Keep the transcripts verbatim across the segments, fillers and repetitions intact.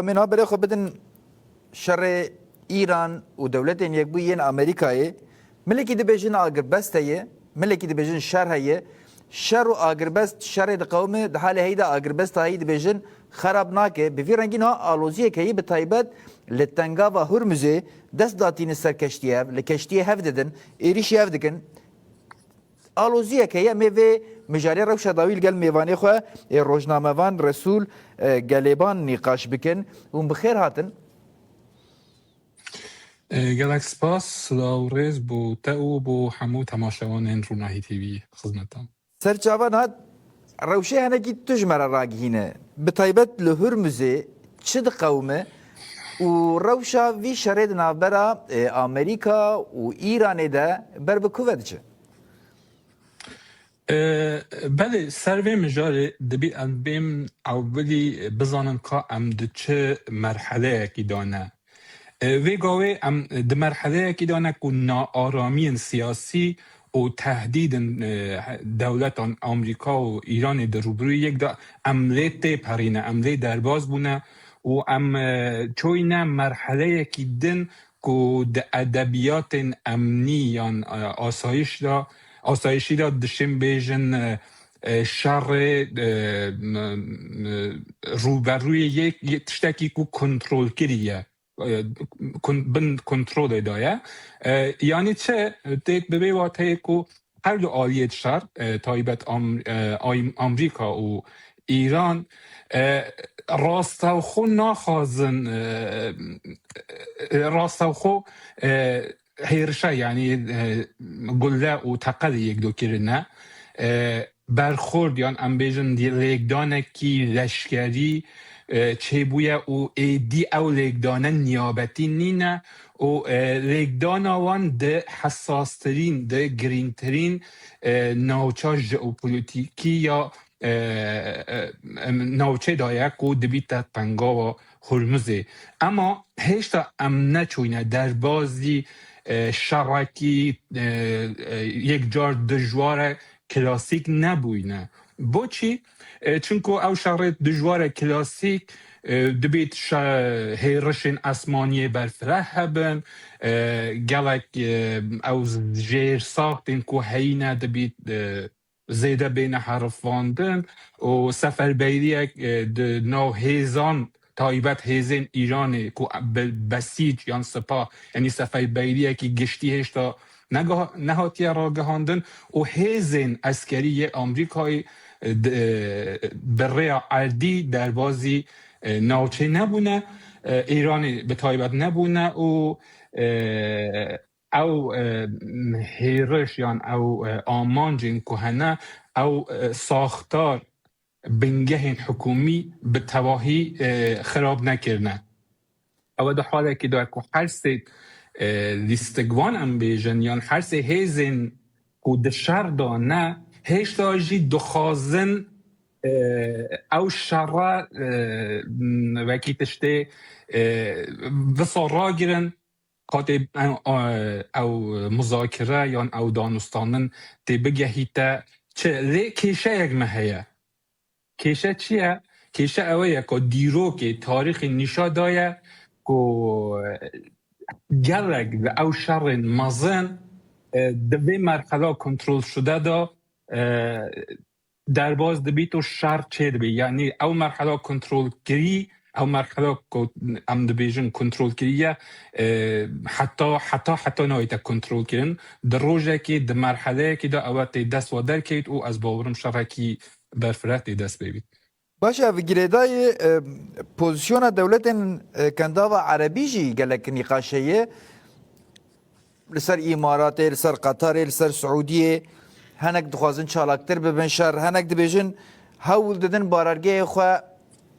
Em ê niha berê xwe bidin şerê Îran û Dewletên Yekbûyî yên Amerîkayê. Milekî dibêjin agirbest heye, milekî dibêjin şer heye. Şer û agirbest şerê diqewime, di halê heyî de agirbest tayî dibêjin xerab nake. Bi vî rengî niha aloziyek heye, bi taybet li Tengava Hurmuzê dest datîne ser keştiyev, li keştiyê hev didin, êrîşî hev dikin. Aloziyek heye, em ê vê mijarê rewşa dawî li gel mêvanê xwe ê rojnamevan Resûl e, Gelêban nîqaş bikin. Hûn bi xêr hatin. E, gelek spas, silav û rêz bo te û bo hemû temaşevanên Rûnahî T V xizmetan. Serçavan hat, rewşê henekî tu ji me re ragihîne. Bi taybet li Hurmuzê çi diqewime û rewşa vî şerê di navbera e, Amerîka û Îranê de ber bi ku ve diçe? E, belê, ser vê mijarê dibî em bêm ewilî bizanin ka em di çi merheleyekî de ne. E, vê gavê em di merheleyekî de ne ku naaramiyên siyasî û tehdîdin e, dewletan Amerîka û Îranê di rûbirûyê yek de em lê têperîne, em lê derbas bûne û em e, çoyne merheleyekî din ku di edebiyatên emnî yan e, asayîş de, asayîşî de dişên bêjin e, e, şerê e, m- m- rûberûyê yek yê tiştekî ku kontrolkirî ye, e, kun- bin kontrolê de ye. E, yanî çi tê bi vê wateyê ku her du aliyê şer, e, taybet Am- e, Am- Amerîka û Îran e, rastewxo naxwazin e, e, rastewxo e, hêrişa, yanî e, gulle û teqelê yek do kirine. E, berxurd yan em bêjin lêkdanekî leşkerî e, çêbûye û êdî ew lêkdane niyabetî nîne û e, lêkdana wan di hesastirîn, di girîngtirîn e, navça jeopolîtîkî ya e, e, em, navçê de ye ku dibîte tengava Hurmuzê. Ema hêşta em neçûyne derbazî e, şerekî e, e, yek car dijware klasîk nebûyne. Boçî? E, çunku ew şerê dijware klasîk e, dibît şe- hêrişên esmaniyê berfireh hebin, e, gelek e, ew jêrsaxtên ku heyîne dibît e, zêde bêne herifandin û seferberiyek e, di nav hêzan taybet hêzên Îranê ku be- besîc yan sipa, yanî seferberiyekî giştî hêşta nega- nehatiye ragihandin û hêzên eskerî yê Amerîkayê e, di- e, bi rêya erdî derbazî e, navçê nebûne, e, Îranê bi taybet nebûne û e, ew e, hêriş yan ew e, amancên ku hene, ew e, saxtar bingehên hikûmî bi tevahî e, xirab nekirine. Ew e di halekî de ku her sê e, lîstikvan em bêjin yan her sê hêzên ku di şer de ne, hêşta jî dixwazin e, ew şerre e, wekî tiştê e, visa ragirin, katê ew, ew muzakire yan ew danûstanin tê bigehîte çi. Lê kêşeyek me heye. Kêşe çi ye? Kêşe ew ye ku dîrokê tarîxê nîşa daye ku gelek li ew şerên mezin e, di vê merhela kontrolşude de e, derbas dibît û şer çêdibî. Yanî ew merhela kontrolkirî, ew merhela ku em dibêjin kontrolkirî ye, e, heta, heta, heta nayête kontrolkirin. Di rojekê, di merheleyekê de ew ê tê dest we derkevît û ez bawerim şerekî berfireh tê dest pê bît. Baş e, ev girêdayî e, pozîsyona dewletên e, Kendava Erebî jî gelek nîqaş heye. Li ser Îmaratê, li ser Qatarê, li ser Siûdiyê hinek dixwazin çalaktir bibin şer, hinek dibêjin hewl didin barargehê xwe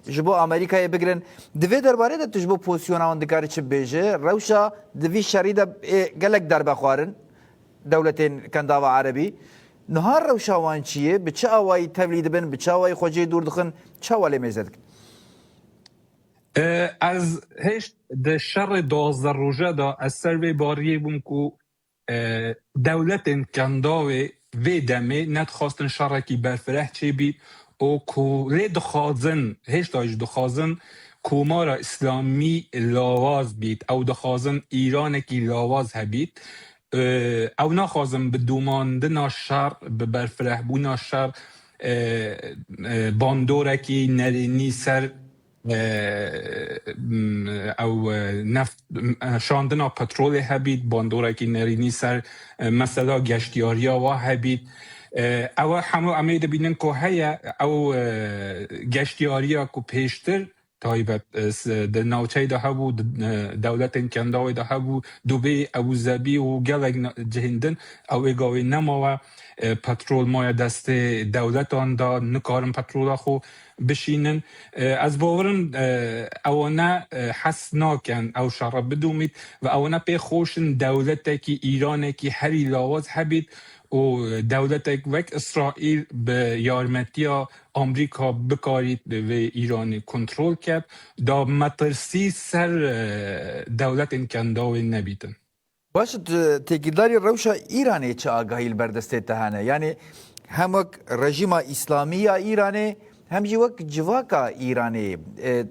ji bo Amerîkayê bigirin. Di vê derbarê de tu ji bo pozîsyona wan dikarî çi bibêjî? Rewşa di vî şerî de ê gelek derbe xwarin dewletên Kendava Erebî. Niha rewşa wan çi ye? Bi çi awayî tevlî dibin? Bi çi awayî xwe cihê dûr dixin? Çawa lê mêze dikin? E, ez hêşt di şerê duwazdeh roje de ez ser vê bariyê bûm ku e, dewletên Kendavê vê demê nedixwastin şerekî berfireh çêbî û ku lê dixwazin, hêşta jî dixwazin Komara Îslamî lawaz bît. Ew dixwazin Îranekî lawaz hebît. E, ew naxwazin bi domandina şer, bi berfirehbûna şer, e, e, bandorekî nerînî ser, e, m, ew, e, neft, m, e, şandina petrolê hebît, bandorekî nerînî ser, e, mesela geştiyariya wa hebît. E, ew hemû em ê dibînin ku heye, ew, e, geştiyariya ku pêştir taybet, e, s-, di navçeyê de hebû, di, e, dewletên kendawê de hebû, Dubê, Ebû Zebî û gelek na-, cihên din, ew ê gavê nemawe, e, petrol maye destê dewletan de, nikarin petrola xwe bişînin. E, ez bawerim, e, ewane, e, hes nakin ew şere bidomît ve ewane pê xweş in dewletekî Îranekî herî lawaz hebît û dewletek wek Îsraîl bi yarmetiya Amerîka bikarît vê Îranê kontrol ket, da metirsî ser, e, dewletên kendawê nebîtin. Baş e, tu têkildarî rewşa Îranê çi agahî li ber destê te hene? Yanî hem wek rejîma Îslamî ya Îranê, hem jî wek civaka Îranê, e,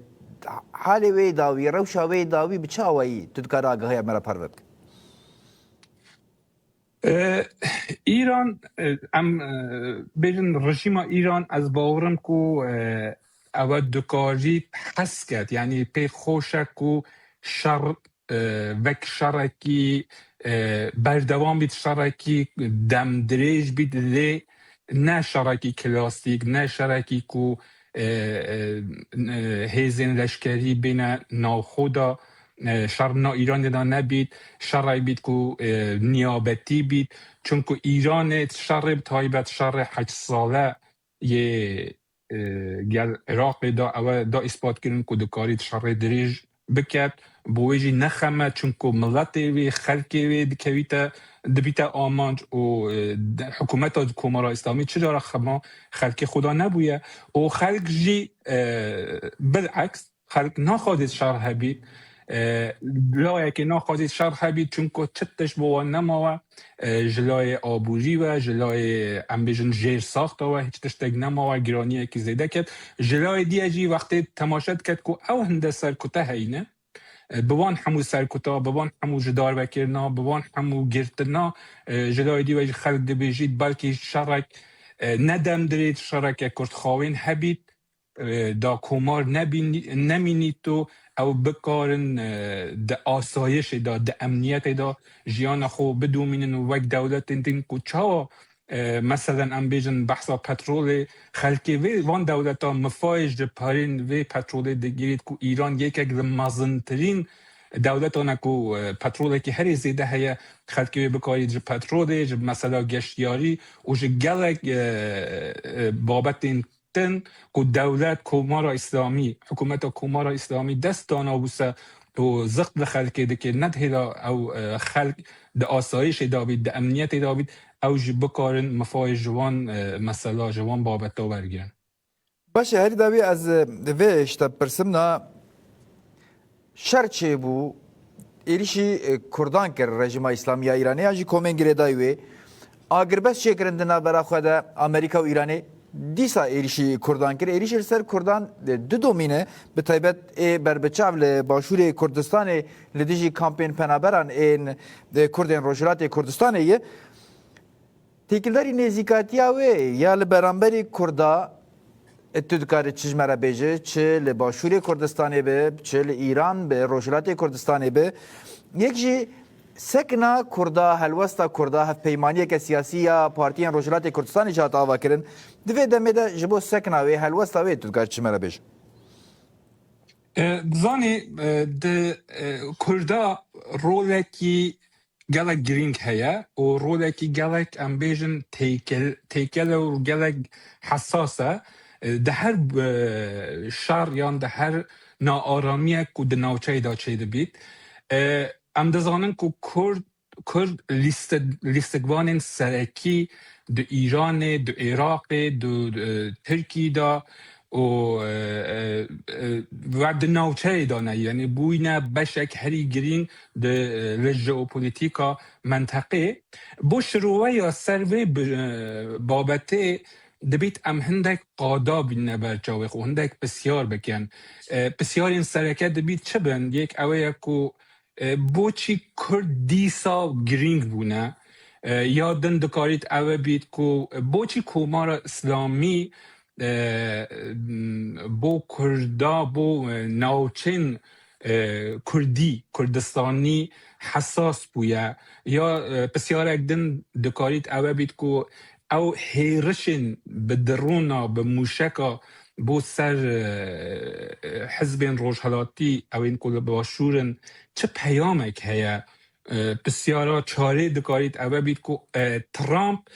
halê wê dawî, rewşa wê dawî bi çi awayî tu dikare agahiya me re parve bike? E, Îran, e, em, e, bêjin rejîma Îran, ez bawerim ku, e, ewe dikarî hes ket, yanî pê xweş e ku şer, e, wek şerekî, e, berdewam bît, şerekî demdirêj bît, lê ne şerekî klasîk, ne şerekî ku, e, e, e, hêzên leşkerî bêne navxwe de, e, şer na Îranê de nebît, şerek bît ku, e, niyabetî bît. Çunku Îranê şerê bi taybet şerê heşt sale yê, e, gel Iraqê de ewe da îspat kirin ku dikarît şerê dirêj biket. Bo wê jî ne xem e, çunku miletê wê, xelkê wê dikevîte, dibîte amanc û, e, de-, hikûmeta Komara Îslamî çi cara xema xelkê xwe de nebûye û xelk jî, e, bileks, xelk naxwazît şer hebît. E, layekê naxwazît şer hebît, çunku çi tişt bo wan nemawe. E, ji layê aborî ve, ji layê, em bêjin, jêrsaxta ve hîç tiştek nemawe, giraniyekî zêde ket. Ji layê diye jî wextê temaşe diket ku ew hinde serkute heyne, e, bi wan hemû serkuta, bi wan hemû ji dar vekirina, bi wan hemû girtina, e, ji layê dî ve jî xelk dibêjît, belkî şerek, e, ne demdirêt, şereke kurtxawên hebît, e, da komar nebînî-, nemînît û ew bikarin, e, di asayişê de, di emniyetê de jiyana xwe bidomînin û wek dewletên din ku çawa, e, meselen, em bêjin, behsa petrolê, xelkê vê, van dewletan mifayê ji parên vê petrolê digirît ku Îran yekek li mezintirîn dewletan e ku, e, petrolekî herî zêde heye, xelkê wê bikarît ji petrolê, ji mesela geştiyarî û ji gelek, e, e, babetên din ku dewlet, Komara Îslamî, hikûmeta Komara Îslamî dest dana wisa û zixt li xelkê dike, nedihêla ew, e, xelk di asayişê de bît, di emniyetê de bît, ew jî bikarin mifayê ji wan, e, mesela, ji wan babeta wergirin. Baş e, herî dawî ez, e, vê ji te pirsim na şer çêbû, êrîşî, e, Kurdan kir rejîma Îslamî ya Îranê yan jî komên girêdayî wê. Agirbest çêkirin di navbera xwe de Amerîka û Îranê. Dîsa êrîşî Kurdan kir. Êrîşê li ser Kurdan, e, du domîn e. Bi taybet ê berbiçav li başûrê Kurdistanê li dijî kampên penaberan ên, e, Kurdên Rojhilatê Kurdistanê ye. Têkildarî nêzîkatiya wê ya li beramberî Kurda, e, tu dikarî çi ji me re bêje, çi li Başûrê Kurdistanê be, çi li Îran be, Rojhilatê Kurdistanê be, yek jî sekna Kurda, helwesta Kurda, hevpeymaniyeke siyasî ya partiyên Rojhilatê Kurdistanê jî hat avakirin. Di vê demê de ji bo sekna wê, helwesta wê tu dikarî çi me re bêje? E, dizanî, e, di, e, Kurda rolekî gelek girîng heye û rolekî gelek, em bêjin, têkel-, têkel e û gelek hesas e. E, di her, e, şer yan di her naaramiyek ku di navçeyê de çêdibît, e, em dizanin ku Kurd, Kurd lîste-, lîstikvanên serekî di Îranê, di Iraqê, di, e, Tirkî de û, e, e, e, ve di navçeyê de ne, yanî bûyne beşek herî girîng di, e, li jeopolîtîka menteqê. Bo şiroveya ser vê bi, e, babetê, dibît em hindek qada bînine ber çavê xwe, hindek pisyar bikin. E, pisyarên sereke dibît çi bin? Yek ew ye ku, e, boçî Kurd dîsa girîng bûne? E, ya din dikarît ewe bît ku, e, boçî Komara Îslamî, e, bo Kurda, bo, e, navçên, e, Kurdî, Kurdistanî hesas bûye? Ya, e, pisyarek din dikarît ewe bît ku ew hêrişên bi dirona, bi mûşeka bo ser, e, e, hizbên rojhilatî, ewên ku li başûr in, çi peyamek heye? E, pisyara çarê dikarît ewe bît ku, e, Trump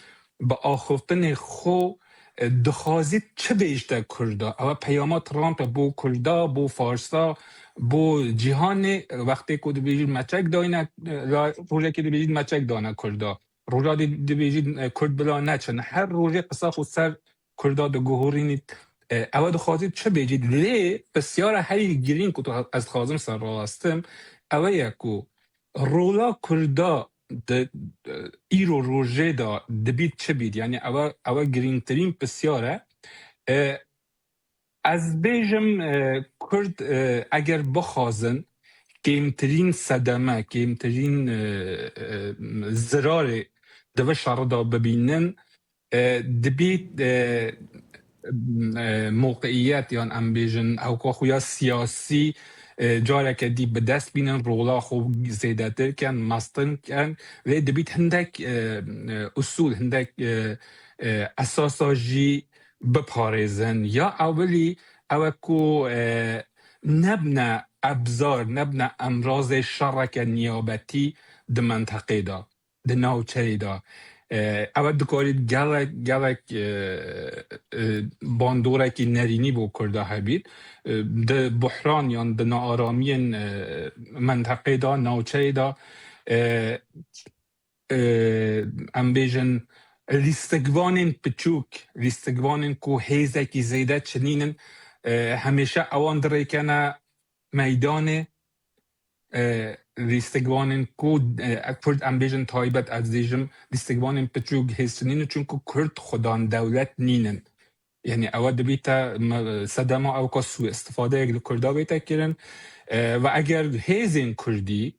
bi axiftinê xwe, e, dixwazît çi bêjte Kurda? Ewe peyama Trump e bo Kurda, bo Farsa, bo cîhanê, e, wextê ku dibêjît meçek dayne, e, la-, rojekê dibêjît meçek dane Kurda. Roja dî dibêjît, e, Kurd bila neçin. Her rojê qisa xwe ser Kurda diguhorînît. E, ewe dixwazît çi bêjît? Lê pisyara herî girîng ku tu, ez dixwazim ser rawestim, ewe ye ku rola Kurda di, e, îro rojê de dibît çi bît? Yani ewe, ewe girîngtirîn pisyar e. E, ez bêjim, e, Kurd, e, eger bixwazin kêmtirîn sedeme, kêmtirîn, e, e, zirarê di vê şerî de bibînin, e, dibît, e, e, mewqiyet yan em bêjin ewka xwe ya siyasî, e, careke dî bi dest bînin, rola xwe zêdetir ken, mestin ken, lê dibît hindek, e, e, usûl, hindek, e, e, esasa jî biparêzin. Ya ewilî ew e ku, e, nebne ebzar, nebne emrazê şereke niyabetî di menteqê de, di navçeyê de. E, ew e dikarît gelek, gelek, e, e, bandorekî nerînî bo Kurda hebît. E, di buhran yan di naaramiyên, e, menteqê de, navçeyê de, e, e, em bêjin, lîstikvanên piçûk, lîstikvanên ku hêzekî zêde çinînin, e, hemêşe ewan dirêkene meydanê, e, lîstikvanên ku, e, Kurd, em bêjin taybet, ez dêjim, lîstikvanên piçûk hêz çinînin, çunku Kurd xudan dewlet nînin. Yani ewa dibîte me-, sedema ewka sû istifadeyek li Kurda bête kirin. E, ve eger hêzên Kurdî,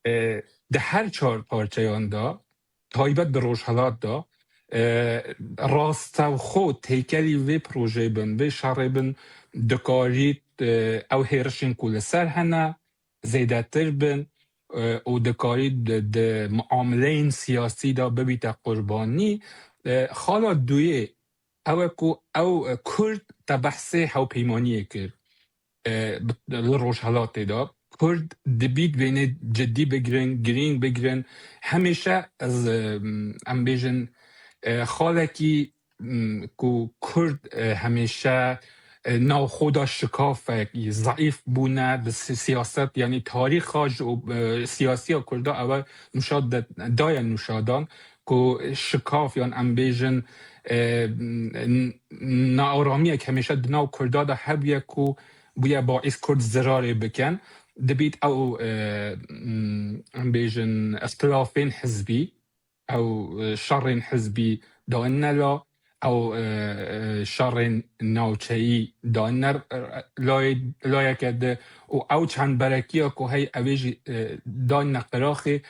e, di her çar parçeyan de, taybet di Rojhelat de, e, rastevxo têkelî vê projeyê bin, vê şerê bin, dikarît, e, ew hêrişên ku li ser hene, zêdetir bin, e, û dikarît di, di muameleyên siyasî de bibîte qurbanî. E, xala duyê, ew e ku ew, e, Kurd te behsê hewpeymaniyê kir, e, bi, li Rojhelatê de. Kurd dibît wênê cidî bigirin, girîng bigirin. Hemêşe ez, e, em bêjin, e, xalekî, m, ku Kurd, e, hemêşe, e, navxwe de şikafek, zeîf bûne di si-, siyaset, yani tarîxa ji, e, siyasiya Kurda ewe nûşa de, daye nûşadan ku şikaf yan em bêjin, e, n-, naaramiyek hemêşe di nav Kurda de hebûye ku bûye baîs Kurd zirarê bikin. Dibît ew, e, m, em bêjin, îxtilafên hizbî, ew, e, şerên hizbî daine la, ew, e, e, şerên navçeyî daine, e, layê, layeke di û ew çend berekiya ku hey ew ê jî, e, daine qiraxê.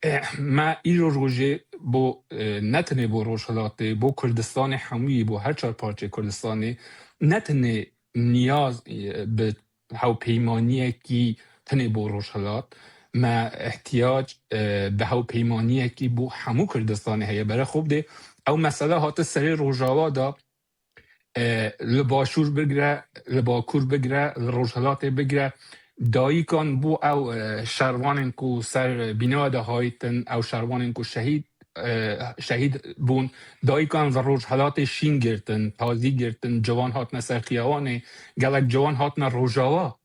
E, me îro rojê bo, e, ne tenê bo Rojhilatê, bo Kurdistanê hemûyî, bo her çar parçeyê Kurdistanê ne tenê niyaz, e, bi hewpeymaniyekî tenê bo Rojhilat. Me ihtiyac, e, bi hewpeymaniyekî bo hemû Kurdistanê heye. Bere xwe bidê, ew mesele hate serê Rojava de, e, li Başûr bigire, li Bakur bigire, li Rojhilatê bigire. Dayikan bû ew, e, şervanên ku ser bîna de haytin, ew şervanên ku şehîd e, şehîd bûn. Dayikan li Rojhelatê şîn girtin, tazî girtin, ciwan hatine ser xiyawanê, gelek ciwan hatine Rojava.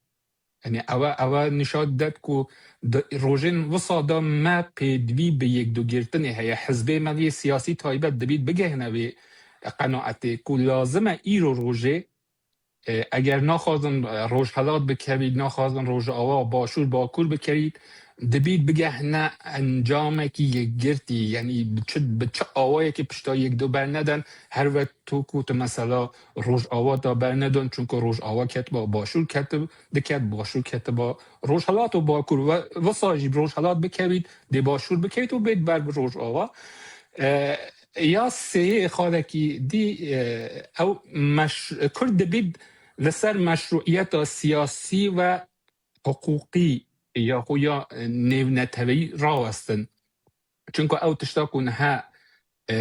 Yani ewe, ewe nîşa didet ku di rojên wisa de me pêdivî bi yekdûgirtinê heye. Hizbê me yê siyasî taybet dibît bigehine vê qenaetê ku lazim e îro rojê, e, eger naxwazin, e, Rojhelat bikerît, naxwazin Rojava, Başûr, Bakur bikerît, dibî bigehne encamekî yekgirtî, yanî bi çi, bi çi awayekî pişta yek du bernedin, her wek tu ku tu mesela Rojava da bernedin, çunku Rojava ketiba Başûr ketib, diket Başûr ketiba Rojhelat û Bakur ve wisa jî bi Rojhelat bikevît, dê Başûr bikevît û bêt ber bi Rojava. E, ya sêyê xalekî dî, e, ew meş-, Kurd dibît li ser meşrûiyeta siyasî ve hiqûqî ya xwe ya nêvneteweyî rawestin. Çunku ew tişta ku niha, e,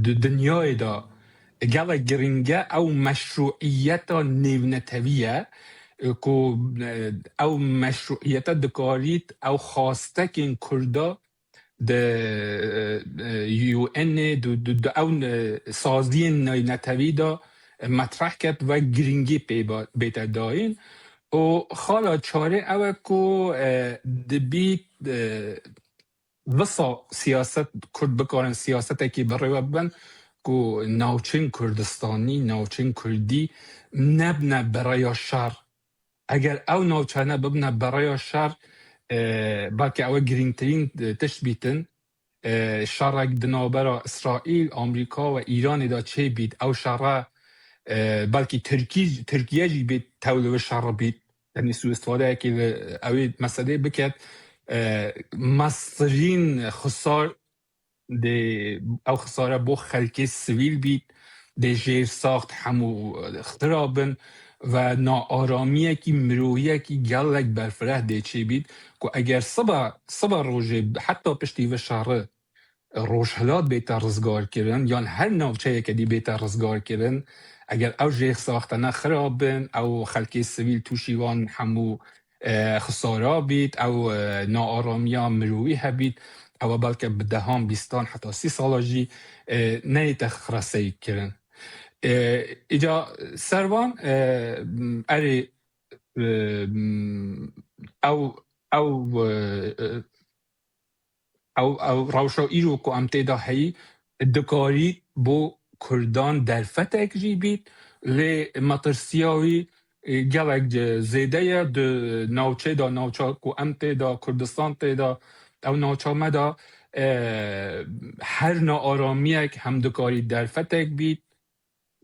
di dinyayê de gelek giring e, ew meşrûiyeta nêvnetewî ye, e, ku, e, ew meşrûiyete dikarît ew xastekên Kurda di, e, U N ê, di, di, di ew, e, saziyên nêvnetewî de, e, metreh ket ve giringî pê ba-, bête dayîn. Û xala çarê ew e ku, e, dibî, e, wisa siyaset, Kurd bikarin siyasetekî bi rê ve bibin ku navçeyên Kurdistanî, navçeyên Kurdî nebine bi rêya şer. Eger ew navçeyane bibine bi rêya şer, e, belkî ew e girîngtirîn, e, tişt bîtin, e, şerek di navbera Îsraîl, Amerîka ve Îranê de çêbît, ew şere, e, belkî Tirkî, Tirkiye jî bê tev li wê şerê bît. Yanî sûîstfadeyekê li ewê meselê biket, e, mestirîn xisar dê ew xisare bo xelkê sivîl bît, dê jêrsaxt hemû xira bin ve naaramiyekî miroviyekî gelek berfireh dê çêbît ku eger siba, siba rojê heta piştî vê şerê Rojhilat bête rizgarkirin, yan her navçeyeke dî bête rizgarkirin, eger ew jêrsaxtene xira bin, ew xelkê sivîl tûşî van hemû, e, xisara bît, ew, e, naaramiya mirovî hebît, ew belke bi dehan, bîstan, heta sî sala jî, e, neyête xiraseyî kirin. E, îca ser van, e, erê, e, ew, ew, e, ew, ew rewşa îro ku em tê de heyî, dikarî bo Kurdan derfetek jî bît, lê metirsiya wî, e, gelek, e, zêde ye di navçê de, navça ku em tê de, Kurdistan tê de, ew navça me de, e, her naaramiyek hem dikarî derfetek bît,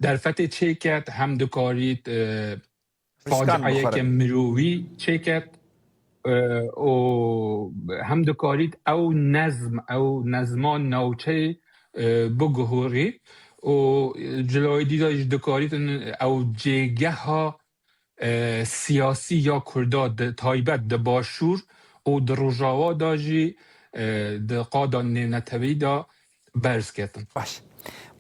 derfetê çêket, hem dikarît, e, faciayeke mirovî çêket, e, û hem dikarît ew nezm, ew nezma navçeyê, e, biguhorît û cilayî dî de jî dikarîtin ew cêgeha, e, siyasî ya Kurda di taybet di Başûr û di Rojava de jî, e, di qada nêvneteweyî de berz ketin. Baş.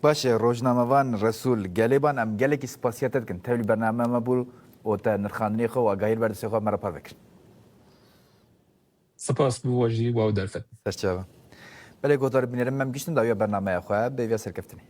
Baş e, rojnamevan Resûl Gelêban, em gelekî spasiya te dikin. Tevlî bername me bû û te nirxandinê xwe û agahî li ber destê xwe me re parve kir. Spas bo we jî, we derfet. Serçava. Belê guhdar binêrin, me em giştin dawiya bernameya xwe, bêviya serkeftinê.